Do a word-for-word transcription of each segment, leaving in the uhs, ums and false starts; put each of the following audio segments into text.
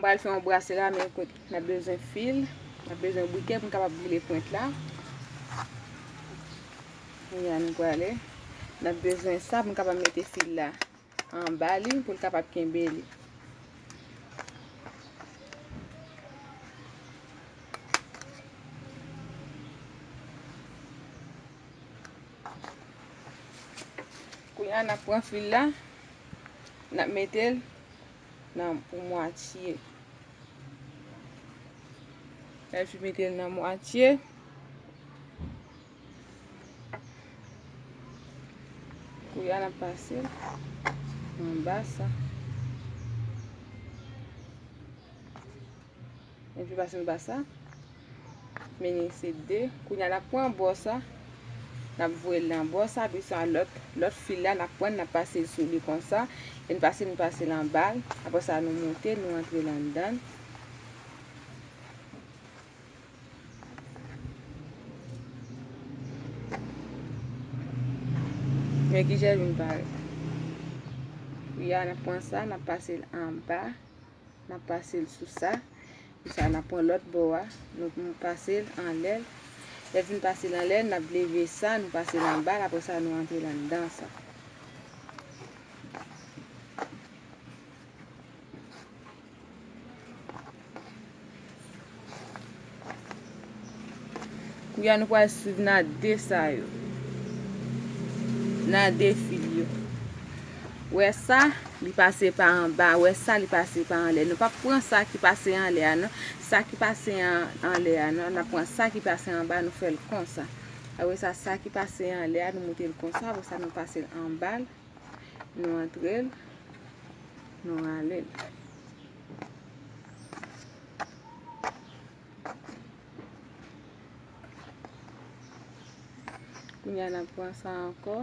Pral fè yon brasè la, men kote n ap bezwen fil, n ap bezwen brikè pou n kapab brile pwent la. Kounye a nou prale. N ap bezwen sa pou n kapab mete fil la anba li pou l kapab kenbe li. Kounye a n ap pran fil la, n ap mete l nan pou mwatye. Lè fi mete l nan mwatye, kounye a n ap pase l anba sa. Epi pase anba sa. Mennen se de. Kounye a n ap pran bò sa. N ap voye l nan bò sa. Epi sa lòt, lòt fil la, n ap pran, n ap pase l sou li konsa. E n pase, n pase l anba l. Apre sa, nou moute, nou antre l anndan l. Men kijan l vin parèt. Kounye a, n ap pran sa, n ap pase l anba. N ap pase l sou sa. Pou sa, n ap pran lòt bò a. Nou, nou pase l anlè l. Lè fin pase l anlè l, n ap leve sa, nou pase l anba l. Apre sa, nou antre l anndan sa. Kounye a nou pral swiv nan de sa yo. Nan de fil yo. Wè sa, li pase pa anba. Wè sa, li pase pa anlè. Nou p ap pran sa ki pase anlè a, non. Sa ki pase an, anlè a, non. N ap pran sa ki pase anba, nou fè l konsa. Apre sa, sa ki pase anlè a, nou moute l konsa. Apre sa, nou pase l anba l. Nou antre l. Nou rale l. Kounye a, n ap pran sa ankò.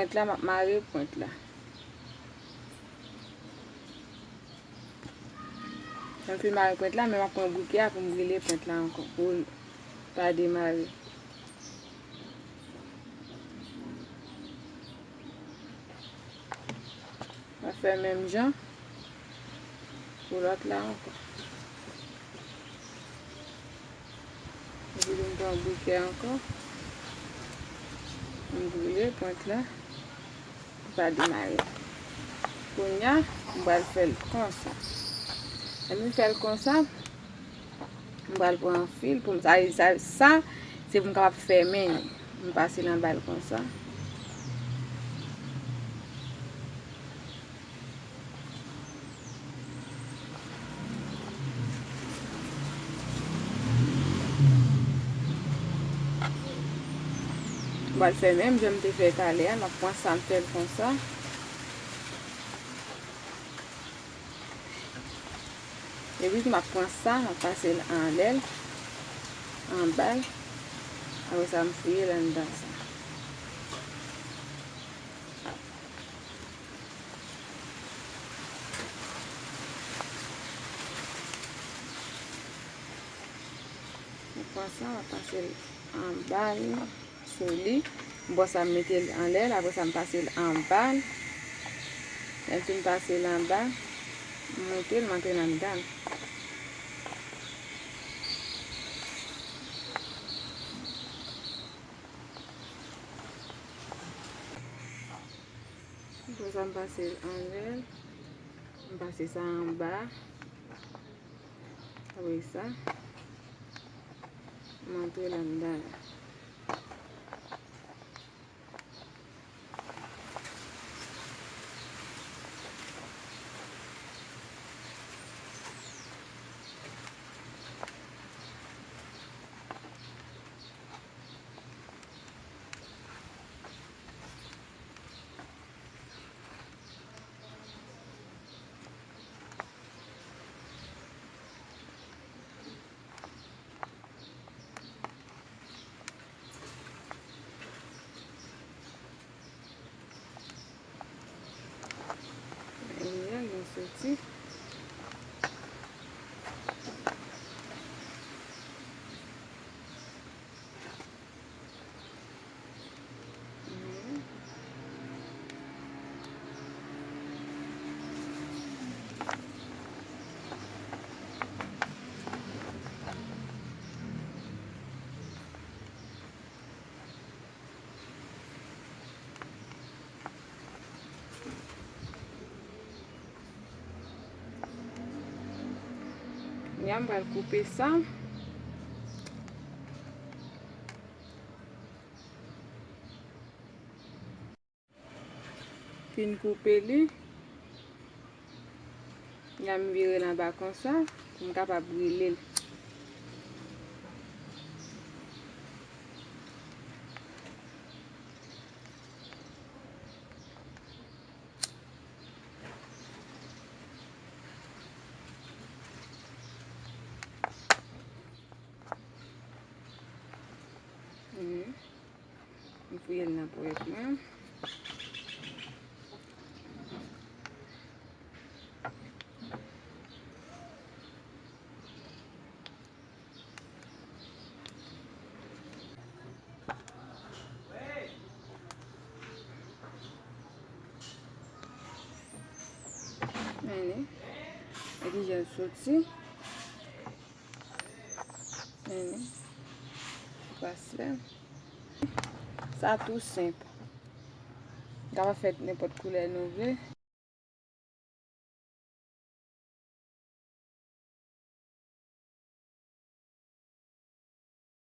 Pwent la, m ap mare pwent la. Lè m fin mare pwent la, men m ap pran brikè a pou m brile pwent la ankò, pou l pa demare. M ap fè menm jan pou lòt la ankò. Epi m pran brikè ankò. M brile pwent la. Li pa demare. Kounye a, m pral fè l konsa. Lè m fè l konsa, m pral pran fil pou m, sa, sa, sa, se pou m kapab fèmen li. M pase l anba l konsa. M pral fè menm jan m te fè talè a, m ap pran sa, m fè l konsa. Epi m ap pran sa, m ap pase l anlè l, anba l. Apre sa, m fouye l anndan sa. M pran sa, m ap pase l anba l, sou li. Bò sa, m mete l anlè l, apre sa, m pase l anba l. Lè m fin pase l anba, m moute l, m antre l anndan l. Apre sa, m pase l anlè l. M pase sa anba. Apre sa, m antre l anndan la. Mwen soti. Kounye a, m pral koupe sa. Fin koupe li. Kounye a, m vire l anba konsa pou m kapab brile l. Mhm. M fouye l nan pwèt mwen. Men li, e ki jan l soti. Men li, se pa sèl. Sa tou senp. Nou kapab fè nenpòt koulè nou vle.